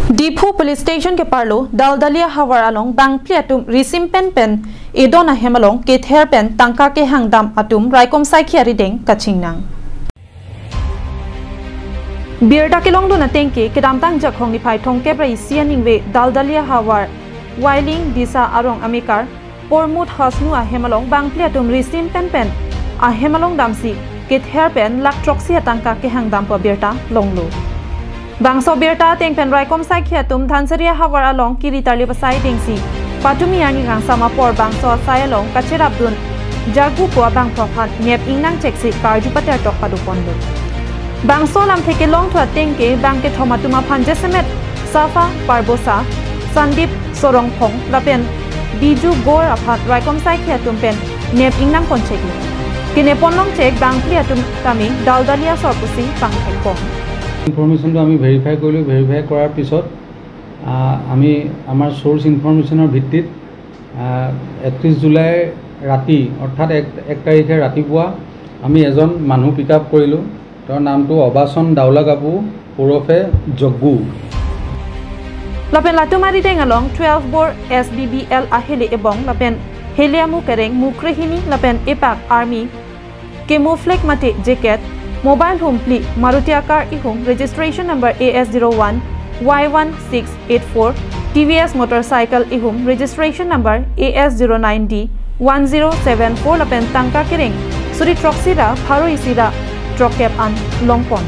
Diphu police station ke parlo Daldalia hawar along bangpli atum risim pen pen edon ahemalong ke ther pen tangka ke hangdam atum raikom saikhiari deng kachingnang. Birda ke longdo na tengke kedamtang jakhong ni phai thong ke brai sianing we Daldalia hawar wiling disa arong amikar pormut hasnu ahemalong bangpli atum risim pen pen ahemalong damsi ke ther pen lak troxia tangka ke hangdam pa birta longlo. Bangso birta tengpen raikom saikhiya tum Dhansaria hawar along kiri tarli pasai dengsi patumi ani rangsama por bangso sai along kacherabdun jagu ko bang profan nep ingnang cheksi karju pater tok padu pondo. Bangso lam theke long thwa tengke bangke thomatuma phanjesemet safa parbosa Sandip Sorongphong lapen Biju gor aphat raikom saikhiya tum pen nep ingnang poncheki kine ponlong chek bangpli atum tami Daldalia sorpusi pangthek pong. ইনফৰমেশ্যনটো আমি verify কৰিলোঁ। Verify কৰাৰ পিছত আমি আমাৰ source ইনফৰমেশ্যনৰ ভিত্তিত 31 July ৰাতি অৰ্থাৎ 1 তাৰিখে ৰাতিপুৱা আমি এজন মানুহ পিক আপ কৰিলোঁ। তেওঁৰ নামটো অবাচন দাউলাকাপু ওৰফে জগ্গু। লাপেন লাটুমাৰি টেঙালং 12 বৰ এছ বি বি এল আহিলে এবং লাপেন হেলিয়ামু কেৰেং মুক্ৰেহিনী লাপেন এপাক আৰ্মি কেমোফ্লেক মাটি জেকেট মোবাইল হোম প্লি মাৰুতিয়া কাৰ ইহুম registration number AS01 Y1684 TVS motorcycle ইহুম registration number AS09D 1074 লাপেন তাংকা কেৰেং সুৰি ট্ৰক্সিৰা ফাৰো ইচিৰা ট্ৰকেপ আন লংপন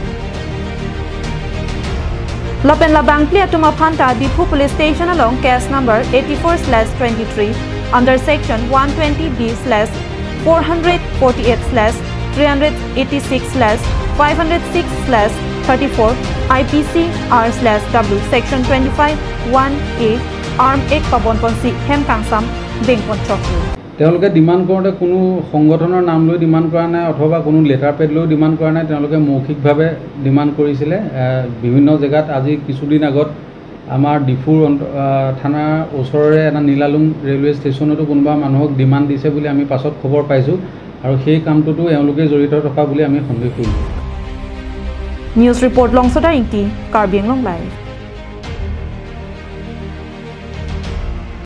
লাপেন লাবাংপ্লি atuma phanta Diphu police station along case number 84/23 under section 120B/448/386/506/34 IPC R/W section 25(1)A arm ek pabonponsi hem kangsam bengpon chokru. তেওঁলোকে demand কৰোঁতে কোনো সংগঠনৰ নাম লৈ demand কৰা নাই অথবা কোনো লেটাৰ পেড লৈ ডিমাণ্ড কৰা নাই, তেওঁলোকে মৌখিকভাৱে ডিমাণ্ড কৰিছিলে। বিভিন্ন জেগাত আজি কিছুদিন আগত আমাৰ ডিফুৰ থানাৰ ওচৰৰে এটা নীলালুং ৰেলৱে ষ্টেচনতো কোনোবা মানুহক ডিমাণ্ড দিছে বুলি আমি পাছত খবৰ পাইছোঁ আৰু সেই কামটোতো এওঁলোকে জড়িত থকা বুলি আমি সন্দেহ কৰিছোঁ। নিউজ ৰিপৰ্ট লংছদা ইংটি, কাৰ্বি আংলং লাইভ।